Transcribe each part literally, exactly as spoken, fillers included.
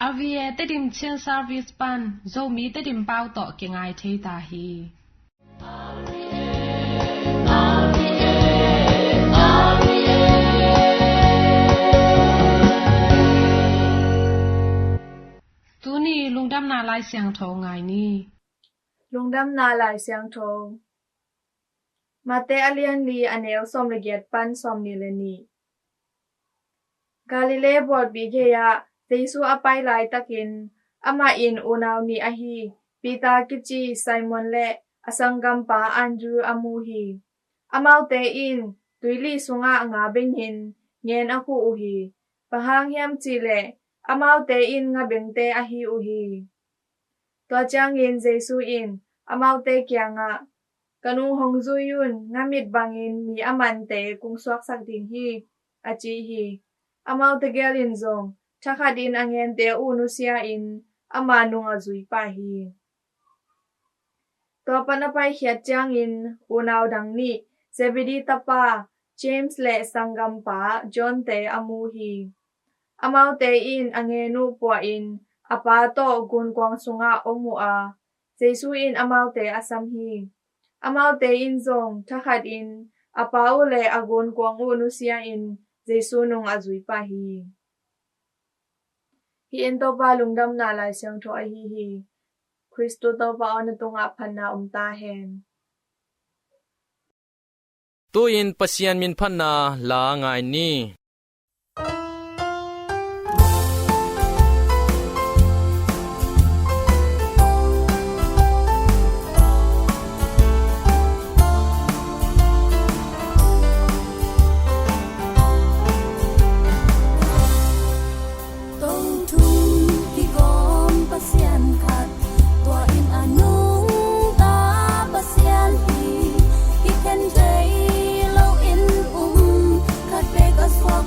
R V A Tedim Chin Service pan Zomi Tedim pau tawh kingai thei ta hi. Tuni lungdamna Lai Siangtho ngai ni. Lungdamna Lai Siangtho. Mate a lian li a neu sawm le giat pan sawm ni le ni. Galilee bualpi gei-ah Jesu a pai laitakin amah in unau nih ahi Peter kici Simon le a sanggampa Andrew a mu hi. Amaute in tuili sungah nga bengin ngen a khuh uh hi. Bang hang hiam cih leh amaute in nga bengte ahi uh hi. Tua ciangin Jesu in amaute kiangah, "Ka nung hong zui un, nga mit bangin mi a mante kong suaksak ding hi," a ci hi. Amaute gel in zong thakhatin a ngente uh nusia-in ama nung a zui pah hi. Tua pan a paikhiat ciangin unau dang nih, Zebedee tapa James le sanggampa John-te a mu hi. Amaute in a ngen uh puahin a pa tawh gunkuang sungah om uh a, Jesu in amaute a sam hi. Amaute in zong thakhatin a pa uh le a gunkuang uh nusia-in Jesu nung a zui pah hi. Hih in Topa Lungdamna Lai Siangtho ahi hi. Khristu Topa aw, na tungah phatna om ta hen. Tu-in Pasian min phatna la ngai ni. Tong thum kigawm Pasian khat, tua in a nungta Pasian hi. Kikhen thei loin um, khat bek a suak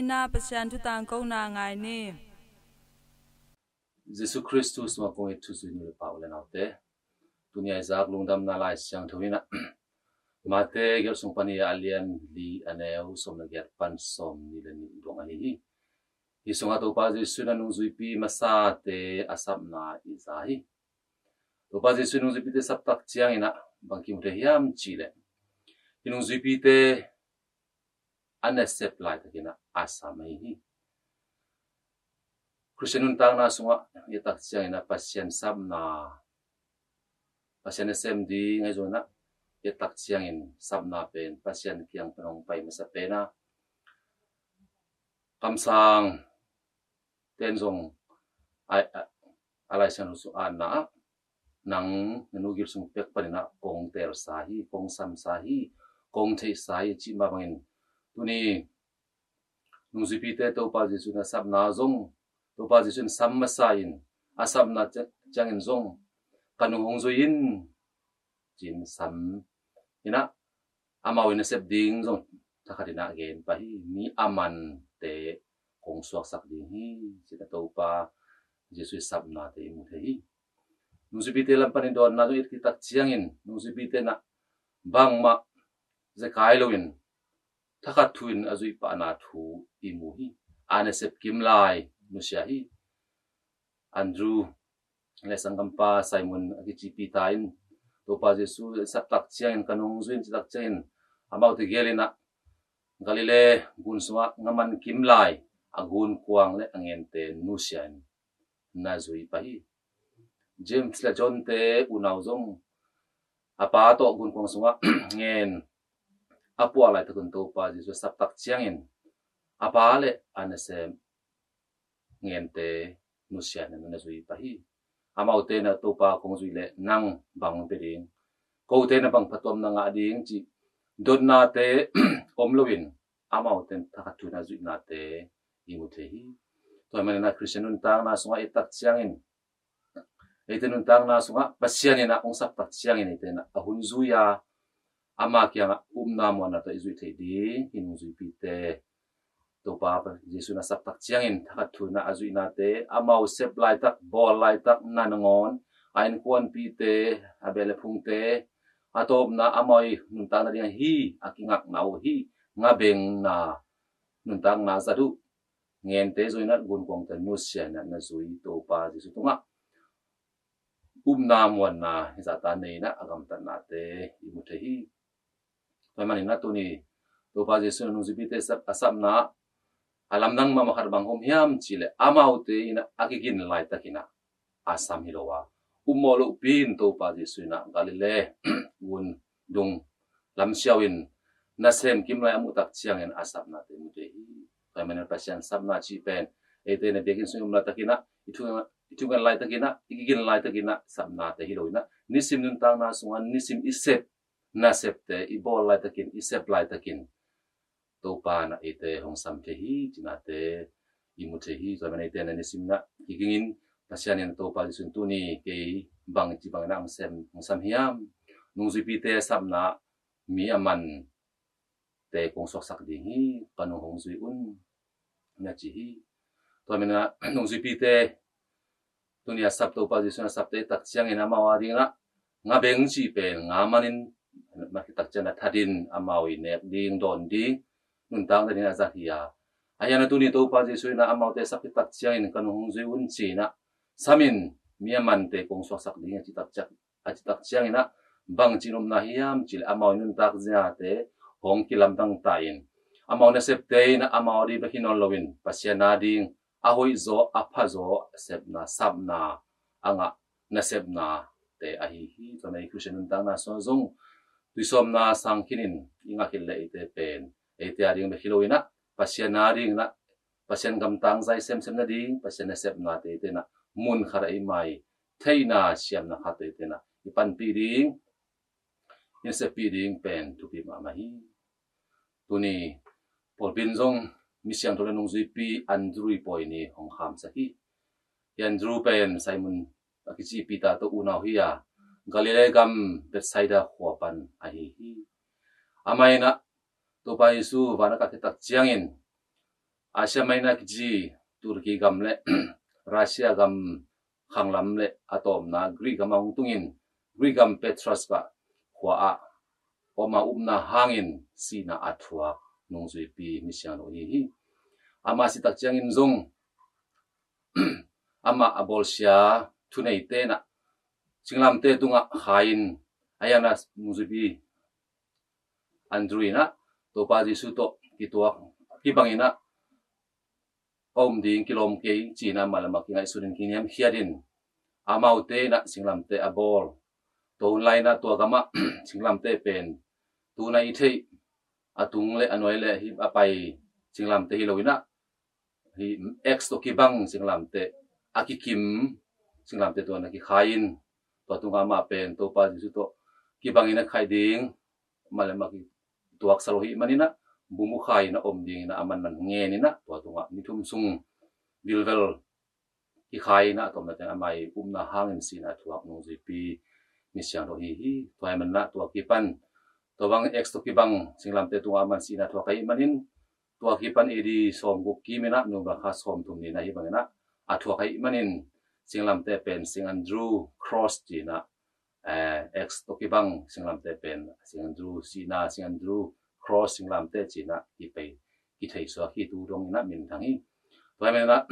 Na Pasian thu tangkona ngai ni. Jesu Khrist thu sungah kong it thuzui nu le pa u le naute, tuni a i zak lungdamna Lai Siangtho in ah Mate gelh sung pan i a lian li a neu sawm le giat pan sawm nih le nih dong ahi hi. Hi sungah Topa Jesu in a nungzuipi masate a sapna i za hi. Topa Jesu in nungzuipite saptak ciangin ah bang kimu thei hiam cihleh, hi nungzuipite a nasep laitakin ah a sam ahi hi. Khristian nuntakna sungah i et tak ciangin ah Pasian sapna, Pasian nasem ding ahi zongin ah i et tak ciangin sapna pen Pasian kiang pan hong pai masa pen a, kamsang ten zong a, a, a Lai Siangtho sung a na ah, nang na nu gil sung pek panin ah kong telsa hi, kong samsa hi, kong theihsa hi cih mah bangin, tuni nungzuipite Topa Jesu in a sapna zong, Topa Jesu in sam masa in a sapna cia-, ciangin zong, ka nung hong zui in, ci-in sam in ah, amau in a sep ding zong thakhat in ah gen pah hi. Mi a mante kong suaksak ding hi, ci-in a Topa Jesu i sapnate i mu thei hi. Nungzuipite lam panin dawnna zong i et tak ciangin, nungzuipite in ah bangmah zekai loin thakhat thu in a zuih pahna thu i mu hi. A nasep kim lai nusia hi. Andrew le sanggampa Simon a kici Peter in Topa Jesu i saptak ciangin, ka nung zui in, citak ciangin, amaute gel in ah Galilee gun sungah ngaman kim lai a gunkuang le a ngente nusia in na zui pah hi. James le John te unau zong a pa tawh gunkuang sungah ngen a puah laitakun Topa Jesu a saptak ciangin a pa le a nasem ngente nusia in na zui pah hi. Amaute in ah Topa kong zui leh nang bang pia ding, kote in ah bang phatuamna ngah ding cih dotnate om loin amaute in thakhat thu in a zuihnate i mu thei hi. Tua hi manin ah Khristian nuntakna sungah i et tak ciangin, eite nuntakna sungah Pasian in ah hong saptak ciangin eite in ah a hun zui a, ama kiangah upna muanna tawh i zuih theih ding hi. Nungzuipite Topa Jesu in a saptak ciangin thakhat thu in ah a zuihnate, amau sep laitak, bawl laitak, na nangawn, a innkuanpihte, a beh le phungte, a tawpna amau i nuntakna ding ahi a kingakna uh hi, ngabengna, nuntakna zat uh, ngente zui in ah gunkuangte nusia in ah na zui Topa Jesu tungah upna muanna hi zahta nei in ah a gamtatnate i mu thei hi. Tua hi manin ah tuni Topa Jesu in a nungzuipite sap, a sapna a lamdang mahmah khat bang om hiam cihleh, amaute in ah a kigin laitakin ah a sam hi lo a, upmawh lohpi in Topa Jesu in ah Galilee gun dung lamsiau in nasem kim lai a muhtak ciangin a sapnate mu thei hi. Tua hi manin Pasian sapna cih pen eite in ah biakinn sung i om laitakin ah, i thu, i thu ngen laitakin ah, i kigin laitakin ah sapnate hi lo in ah, nisim nuntakna sungah nisim i sep nasepte i bawl laitakin, i sep laitakin Topa in ah eite hong sam thei hi cihnate i mu thei hi. Tua hi manin eite in ah nisim in ah kigingin, Pasian in, Topa Jesu in tuni kei bangci bangin ah hong sem, hong sam hiam? Nungzuipite sapna, mi a mante kong suaksak ding hi, ka nung hong zui un, na ci hi. Tua hi manin ah nungzuipite tuni a sap, Topa Jesu in a sapte i et tak ciangin amau a ding in ah ngabeng cih pen nga manin, mah khit tak ciangin a that in amau i nek ding, dawn ding, nuntak nading a zat hi a, ahi hangin ah tuni Topa Jesu in ah amaute sap khit tak ciangin ka nung hong zui un ci-in ah sam in, mi a mante kong suaksak ding hi, a citak ciang, a citak ciangin ah bangci nopna hiam cihleh amau i nuntak zia-te hong kilamdang ta in, amau nasepte in ah amau a ding bek hi nawn loin Pasian a ding a hoihzaw, a phazaw sepna, sapna a ngah nasepnate ahi hi. Tua hi manin Khristian nuntakna sungah zong tuisawmna sang khinin i ngah khit leh eite pen eite a ding bek hi lo in ah Pasian a ding in ah, Pasian gamtang zai semsem nading, Pasian nasepnate eite in ah mun khat ah i mai theihna, siamna khat eite in ah i panpih ding, i seppih ding pen thupi mahmah hi. Tuni pawlpi in zong mi siangtho le nungzuipi Andrew i pawi ni hong khamsak hi. Hi Andrew pen Simon a kici Peter tawh unau hi a, Galilee gam Bethsaida khua pan ahi hi. Amah in ah Topa Jesu van a kah khit tak ciangin Asia Minor kici Turkey gam le Russia gam khanglam le a tawpna Greek gam a hong tungin, Greek gam Patras khua ah om a, upna hangin sihna a thuak nungzuipi misiangtho ahi hi. Ama si tak ciangin zong amah a bawlsia thuneite in ah singlamteh tungah khai-in, a hiang ah nungzuipi Andrew in ah Topa Jesu tawh kituak kibang in ah, "Ka om ding, kilawm kei," ci-in ah amah le amah kingaihsun in, kiniamkhiat in, amaute in ah singlamteh a bawl. Tua hun lai-in ah tua gam ah singlamteh pen tu-in ah i theih, a tung le a nuai le hih a pai singlamteh hi lo-in ah, hih X tawh kibang singlamteh, a kikim singlamteh tua-in ah kikhai-in, tua tungah amah pen Topa Jesu tawh kibangin a khaih ding, amah le amah kituaksa lo ahih manin ah, bumukha-in ah om dingin ah a man a ngen in ah, tua tungah ni thum sung vilvel kikhai in ah, a tawpna teng ama upna hangin sihna a thuak nungzuipi misiangtho ahi hi. Tua ahih manin ah tua kipan, tua bang X tawh kibang singlamteh tungah a man sihna a thuak ahih manin, tua kipan A D sawmguk kim in ah November kha sawmthum ni-in ah hih bangin ah a thuak ahih manin, singlamteh pen Saint Andrew Cross ci-in ah, eh, X tawh kibang singlamteh pen Saint Andrew sihna, Saint Andrew Cross singlamteh ci-in ah kipei, kitheisuak hi. Tu dongin ah minthang hi. Tua ahih manin ah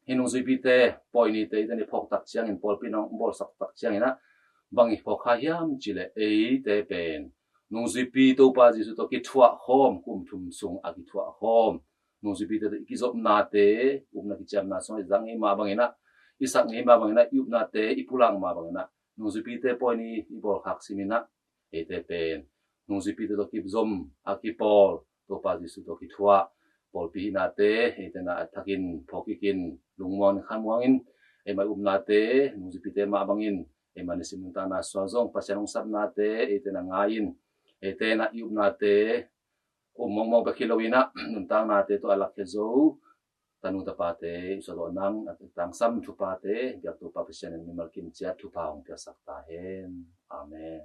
hih nungzuipite, pawi nite, eite in i phawk tak ciangin, pawlpi in hong bawlsak tak ciangin ah, bang i phawk kha hiam cih leh, eite pen nungzuipi Topa Jesu tawh kithuah khawm, kum thum sung a kithuah khawm nungzuipite tawh i kizopnate, upna kiciamna sungah i zang ngei mah bangin ah, i sak ngei mah bangin ah, i upnate i pulak mah bangin ah, nungzuipite pawi ni i bawlkhak simin ah, eite pen nungzuipite tawh kizom a kipawl, Topa Jesu tawh kithuah pawlpi hihnate eite in ah a thakin phawk kik in, lungmuang in, khanmuang in, eima i upnate nungzuipite mah bangin, eima nisim nuntakna sungah zong Pasian hong sapnate eite in ah ngai in, eite in ah i upnate om mawkmawk bek hi lo-in ah, nuntaknate tawh a lakkhia zo tanu tapate, i suah tawh nang a tangsam thupate biak Topa Pasian in mimal kim ciat thupha hong piaksak ta hen. Amen.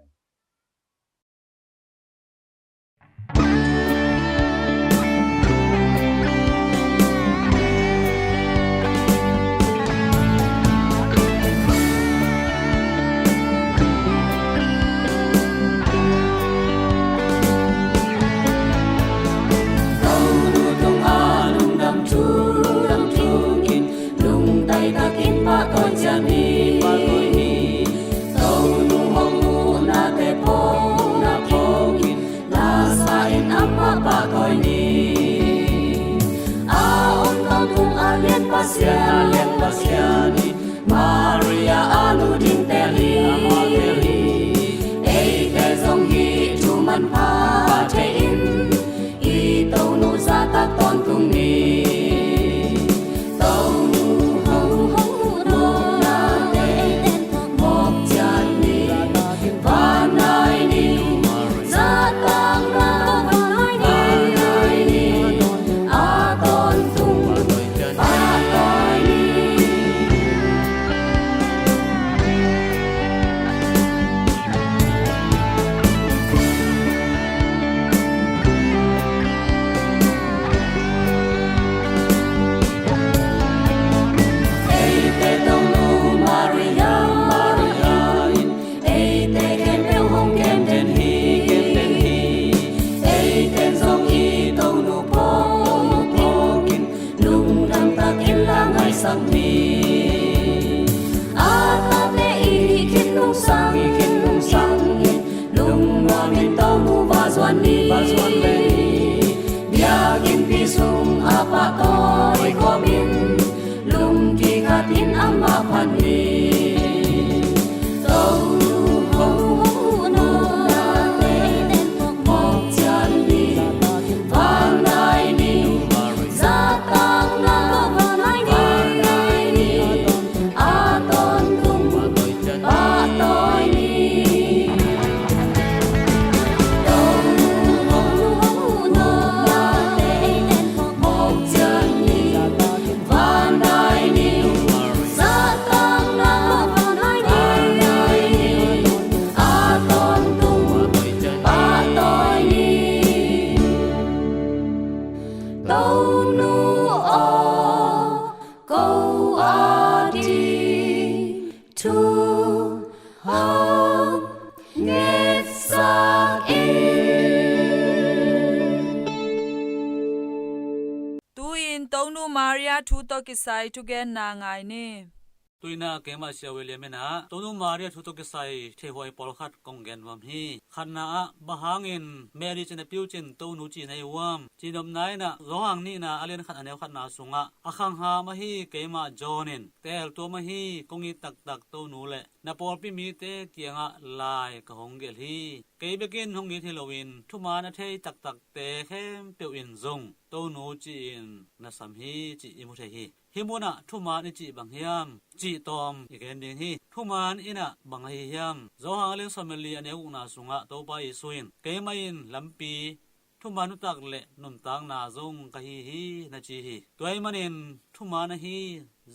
Tonu tungah lungdam thu, lungdam thu in, lungtai takin pahtawi ciat ni, pahtawi ni. Tonu hong muhnate phawk, na phawk in, lasa in amah pahtawi ni. A om tawntung a lian Pasian, a lian Pasian in, Maria a nu dingte hi. Eite zong hih thu manpha thei-in, i Tonu zahtak tawntung ni. Tonu hong, hong muhnate mawk ciat ni. Vanai ni, zahtakna vanai ni. A tawntung pahtawi ni. thu tawh kisai thugenna ngai ni. Tuinah keimah Sia William inah Tonu Maria thu tawh kisai theihuai pawlkhat kong gen nuam hi. Khatna ah bang hangin Mary cina piucin Tonu ci na hi uam? Cihnopna inah Johan nihna a lian khat a neu khatna sungah a khangham ahi keimah John in teeltuam ahi kong it taktak Tonu le na pawlpi mite kiangah lai ka hong gelh hi. Kei bekin hong it hi loin thuman a thei taktakte khempeuh in zong Tonu ci-in na sam hi cih i mu thei hi. Hih munah thuman i cih bang hiam? Cih tawm i gen ding hi. Thuman inah bang ahi hiam? Johan a lian sawm le li a neu gukna sungah Topa Jesu in keimah in lampi, thuman nuntak le nuntakna zong ka hi hi na ci hi. Tua ahih manin thuman ahi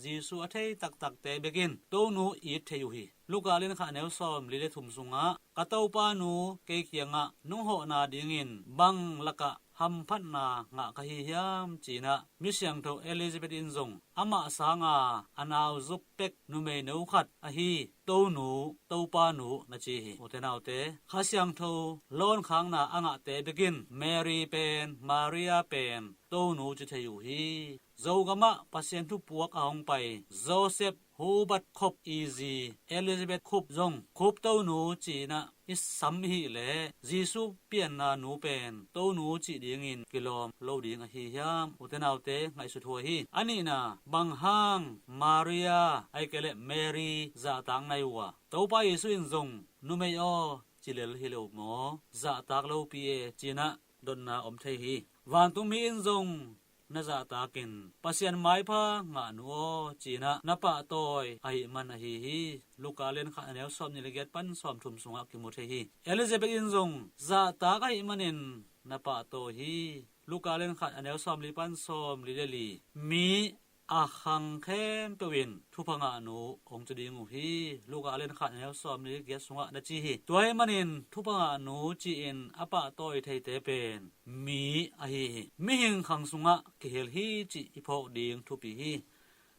Jesu a thei taktakte bekin Tonu it thei uh hi. Luka lian khat a neu sawm li le thum sungah ka Topa nu kei kiangah nong hawhna dingin bang lakah hamphatna ngah ka hi hiam? Cinah mi siangtho Elizabeth in zong amah sanga a nau zuk pek numei no khat ahi Tonu, Topa nu na ci hi. Ute naute, Kha Siangtho lawnkhakna a ngahte bekin Mary pen, Maria pen Tonu ci thei uh hi. Zogamah Pasian thupuak a hong pai Joseph Hubert Cope i zi Elizabeth Cope zong Cope Tonu cinah i sam i hih leh Jesu pianna nu pen Tonu cih dingin kilawm lo ding ahi hiam? Ute naute, ngaihsut huai hi. A nihna, bang hang Maria ahih kei leh Mary zahtak na hi uh a, Topa Jesu in zong numei aw ci lel hi lo maw? Zahtak lopi e cinah dotna om thei hi. Vantung mi in zong na zahtakin Pasian maipha ngah nu aw cinah na pahtawi ahih man ahi hi. Luka lian khat a neu sawm nih le giat pan sawm thum sungah kimu thei hi. Elizabeth in zong zahtak ahih manin na pahtawi hi. Luka lian khat a neu sawm li pan sawm li le li. Mi a khang khempeuh in thupha ngah nu hong ci ding uh hi. Luka lian khat a neu sawm li giat sungah na ci hi. Tua ahih manin thupha ngah nu ci-in a pahtawi theite pen mi ahi hi. Mihing khang sungah kihel hi cih i phawk ding thupi hi.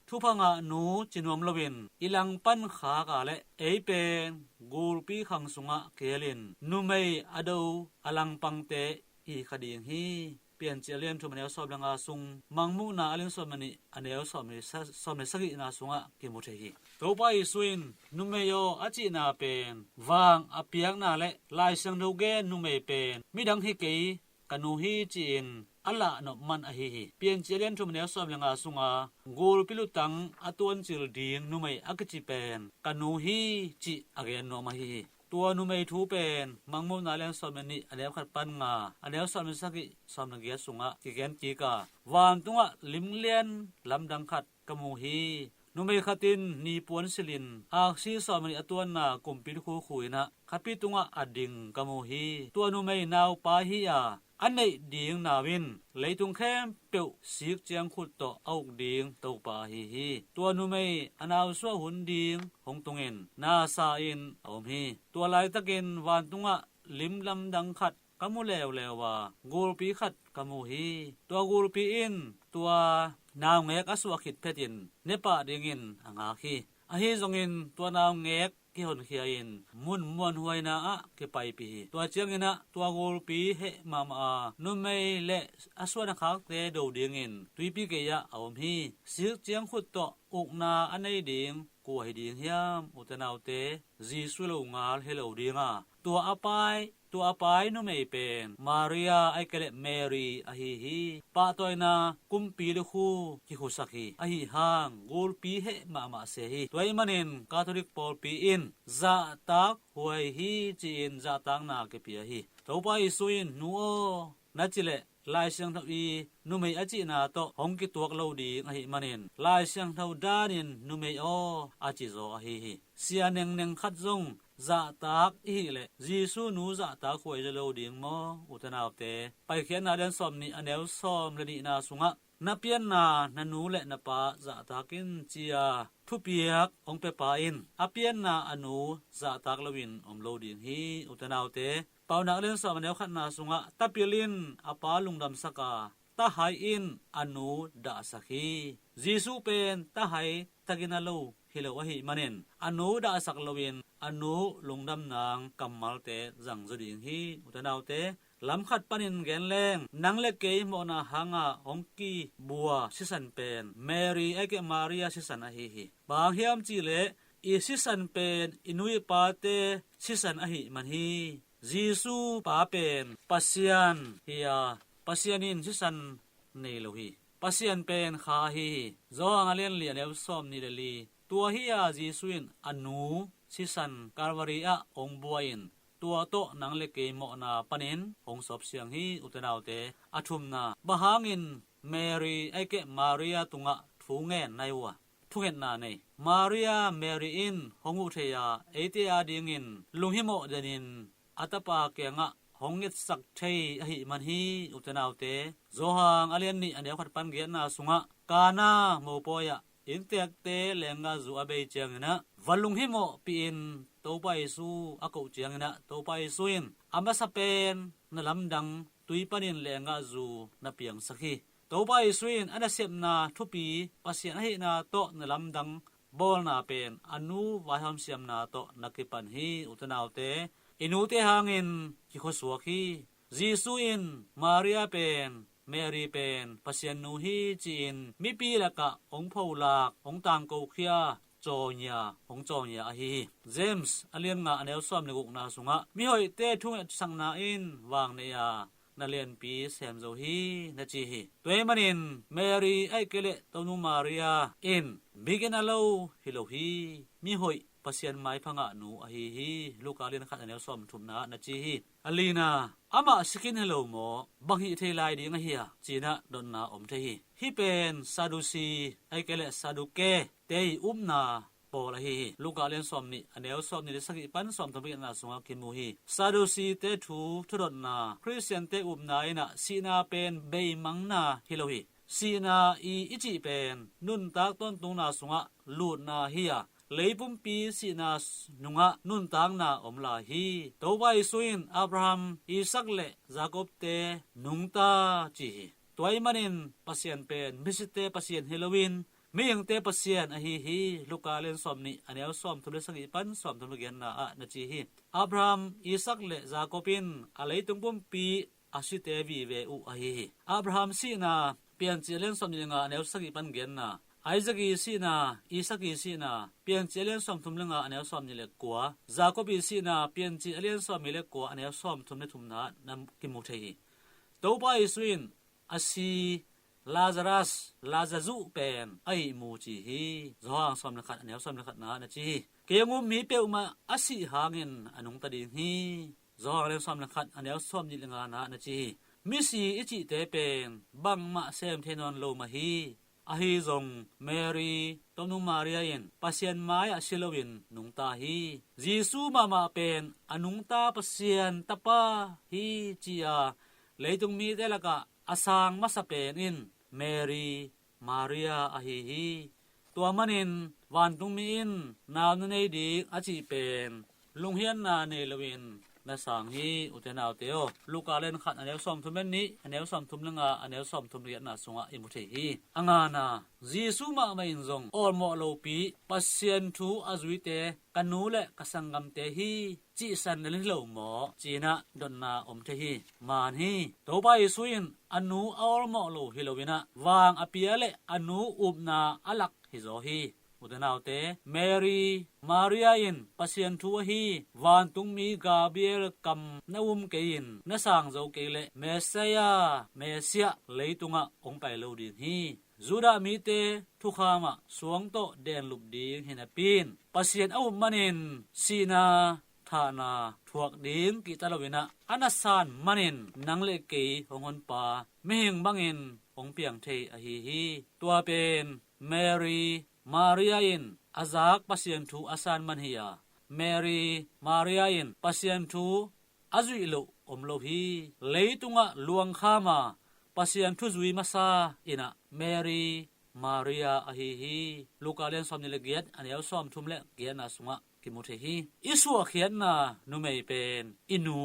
Thupha ngah nu ci nuam loin i langpan khak a leh ei pen gulpi khang sungah kihelin numei a do a langpangte i kha ding hi. Piancil a lian thum a neu sawm le nga sung, Mangmuhna a lian sawm le nih a neu sawm le sa-, sawm le sagihna sungah kimu thei hi. Topa Jesu in numei aw a cihna pen vang a piakna le Lai Siangtho gen numei pen midang hi kei, ka nu hi ci-in a lahnop man ahi hi. Piancil a lian thum a neu sawm le nga sunga gulpi lutang a tuancil ding numei a kici pen ka nu hi cih a gen nuam ahi hi. Tua numei thu pen Mangmuhna a lian sawm le nih a neu khat pan nga, a neu sawm le sagih, sawm le giat sungah kigen kik a, vantungah limlian lamdang khat ka mu hi. Numei khat in nipuan silhin aksi sawm le nih a tuanna kumpi lukhu khu-inah khapi tungah a ding ka mu hi. Tua numei naupa hi a, a neih ding nau in leitung khempeuh sik ciang khut tawh a uk ding Topa ahi hi. Tua numei a nausuah hun ding hong tungin nasa in a om hi. Tua laitakin vantungah lim lamdang khat ka mu leuleu a, gulpi khat ka mu hi. Tua gulpi in tua naungek a suah khit phetin ne pah dingin a ngak hi. Ahi zongin tua naungek kihonkhia in mun muanhuaina ah kipaipih hi. Tua cianginah tua gulpi heh mahmah a, numei le a suahna khakte do dingin tuipi gei-ah a om hi. Sik ciang khut tawh ukna a nei ding kua hi ding hiam? Ute naute, Jesu lo ngal hi lo ding a, tua a pai, tua a pai numei pen Maria ahih kei leh Mary ahi hi. Pahtawina kumpi lukhu kikhusak hi. Ahi hang gulpi heh mahmah se hi. Tua ahih manin Catholic pawlpi in zahtak huai hi ci-in zahtakna kipia hi. Topa Jesu in, nu aw, na ci leh Lai Siangtho i numei a cihna tawh hong kituak lo ding ahih manin Lai Siangtho danin numei aw a ci zaw ahi hi. Sia nengneng khat zong zahtak i hih leh Jesu nu zahtak huai zaw lo ding maw? Ute naute, Paikhiatna lian sawm nih a neu sawm le nihna sungah na pianna na nu le na pa zahtak in ci-a thupiak hong pia pa in a pianna a nu zahtak loin om lo ding hi. Ute naute, Paunak lian sawm a neu khatna sungah tapil in a pa lungdamsak a, tahai in a nu dahsak hi. Jesu pen tahai tagina lo hi lo ahih manin a nu dahsak loin a nu lungdam nang kammalte zangzaw ding hi. Ute naute, lam khat panin gen leng, nang le kei mawhna hanga hong kibua sisan pen Mary ahih keh Maria sisan ahi hi. Bang hang hiam cih leh i sisan pen i nu i pate sisan ahih man hi. Jesu pa pen Pasian hi a, Pasian in sisan nei lo hi. Pasian pen kha ahi hi. Johan a lian li a neu sawmnih le li. Tua hi a, Jesu in a nu sisan Calvary ah hong bua in, tua tawh nang le kei mawhna panin hong sawpsiang hi. Ute naute, a thumna, bang hangin Mary ahih keh Maria tungah thu ngen na hi uh a? Thungetna nei. Maria, Mary in hong uh thei a, eite adingin lunghimawh denin a tapa kiangah hong ngetsak thei ahih man hi. Ute naute, Johan a lian nih a neu khat pan giatna sungah Kana mopawi ah inntekte lenggahzu a bei ciangin ah va lunghimawhpih in, Topa Jesu a koh ciangin ah Topa Jesu in a masa pen na lamdang tui panin lenggahzu na piangsak hi. Topa Jesu in a nasepna thupi, Pasian ahihna tawh na lamdang bawlna pen a nu vaihawm siamna tawh na kipan hi. Ute naute, i nute hangin kikhuasuak hi. Jesu in Maria pen, Mary pen Pasian nu hi ci-in mipi lakah hong pholak, hong tangkokhia, cawnia, hong cawnia ahi hi. James a lian nga a neu sawm le gukna sungah, mihoihte thungetsakna in vang nei a, na lianpi sem zo hi, na ci hi. Tua ahih manin Mary ahih kei leh Tonu Maria in mi gina lo hi lo hi. Mihoih, Pasian maipha ngahnu ahi hi. Luka lian khat a neu sawmthumna na ci hi. A lina, amah sikin hi lo maw, bang hih thei lai ding ahi a, ci-in ah dotna om thei hi. Hih pen Sadusi ahih kei leh Saduke te i upna pawl ahi hi. Luka lian sawmnih a neu sawmnih le sagih pan sawmthum le giatna sungah kimu hi. Sadusite thu thudotna, Khristiante upna in ah sihna pen beimangna hi lo hi. Sihna i, i cih pen nuntak tawntungna sungah lutna hi a, leipumpi sihna nungah nuntakna om lai hi. Topa Jesu in Abraham, Isaac le Jacob-te nungta ci hi. Tua ahih manin Pasian pen misite Pasian hi loin mihingte Pasian ahi hi. Luka lian sawmnih a neu sawmthum le sagih pan sawmthum le giatna ah na ci hi. Abraham, Isaac le Jacob in a leitung pumpi a site vive uh ahi hi. Abraham sihna, Piancil a lian sawmnih le nga a neu sagih pan giatna, Isaac i sihna, Isaac i sihna, Piancil a lian sawmthum le nga a neu sawmnih le kua, Jacob i sihna, Piancil a lian sawmnih le kua a neu sawmthum le thumna na kimu thei hi. Topa Jesu in a si Lazarus, Lazarus pen a ihmu ci hi. Johan sawm le khat a neu sawm le khatna na ci hi. Kei hong um mi peuhmah a sih hangin a nungta ding hi. Johan a lian sawm le khat a neu sawmnih le ngana na ci hi. Misi i cihte pen bangmah sem thei nawn lo mah hi. Ahi zong Mary, Tonu Maria in Pasian mai-ah si loin nungta hi. Jesu mahmah pen a nungta Pasian Tapa hi ci-a leitung mite lakah a sang masa pen in Mary, Maria ahi hi. Tua manin vantungmi in nau na nei ding a cih pen lunghianna nei loin na sang hi. Ute naute aw, Luka lian khat a neu sawmthum le nih, a neu sawmthum le nga, a neu sawmthum le giatna sungah i mu thei hi. A ngana, Jesu mahmah in zong awlmawh lopi Pasian thu a zuite ka nu le ka sanggamte hi cihsan na hi lo maw, ci-in ah dotna om thei hi. Man hi. Topa Jesu in a nu a awlmawh lo hi loin ah vang a pia le a nu upna a lak hi zaw hi. Ute naute, Mary, Maria in Pasian thu ahi vantungmi Gabriel kam na um kei in na sang zo kei leh Messiah, Messiah leitungah hong pai lo ding hi. Judah mite thukham ah suang tawh denlup ding hi napi in Pasian a up manin sihna, thahna thuak ding kihta loin ah a na san manin nang le kei hong honpa mihing bangin hong piang thei ahi hi. Tua pen Mary, Maria in a zak Pasian thu a san man hi a, Mary, Maria in Pasian thu a zuih loh om lo hi. Leitungah luangkham a Pasian thu zui masa in ah Mary, Maria ahi hi. Luka lian sawmnih le giat a neu sawmthum le giatna sungah kimu thei hi. I suahkhiatna numei pen i nu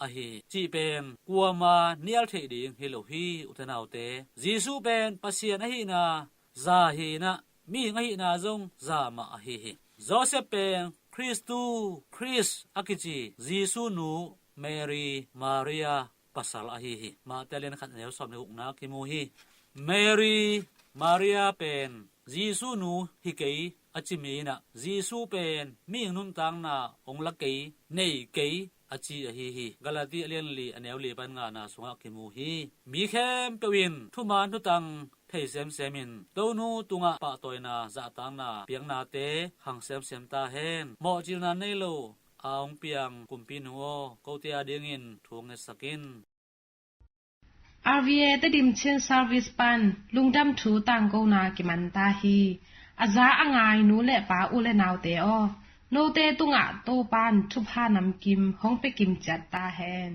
ahi cih pen kuama nial theih ding hi lo hi. Ute naute, Jesu pen Pasian ahihna za hi-in ah mihing ahihna zong za mah ahi hi. Joseph pen Khristu, Khrist a kici Jesu nu Mary, Maria pasal ahi hi. Mate lian khat neu sawm le gukna kimu hi. Mary, Maria pen Jesu nu hi kei a ci mi in ah, Jesu pen mihing nuntakna hong la kei, nei kei a ci ahi hi. Galati a lian li a neu li pan ngana sungah kimu hi. Mi khempeuh in thuman thutang thei semsem in Tonu tungah pahtawina, zahtakna, piaknate khang semsem ta hen. Mawhcilna nei lo a hong piang Kumpi Nu aw, kote adingin thu hong ngetsak in. R V A Tedim Chin Service pan lungdam thu tangkona kiman ta hi. A za a ngai nu le pa, u le naute aw, note tungah Topan thupha namkim hong pia kim ciat ta hen.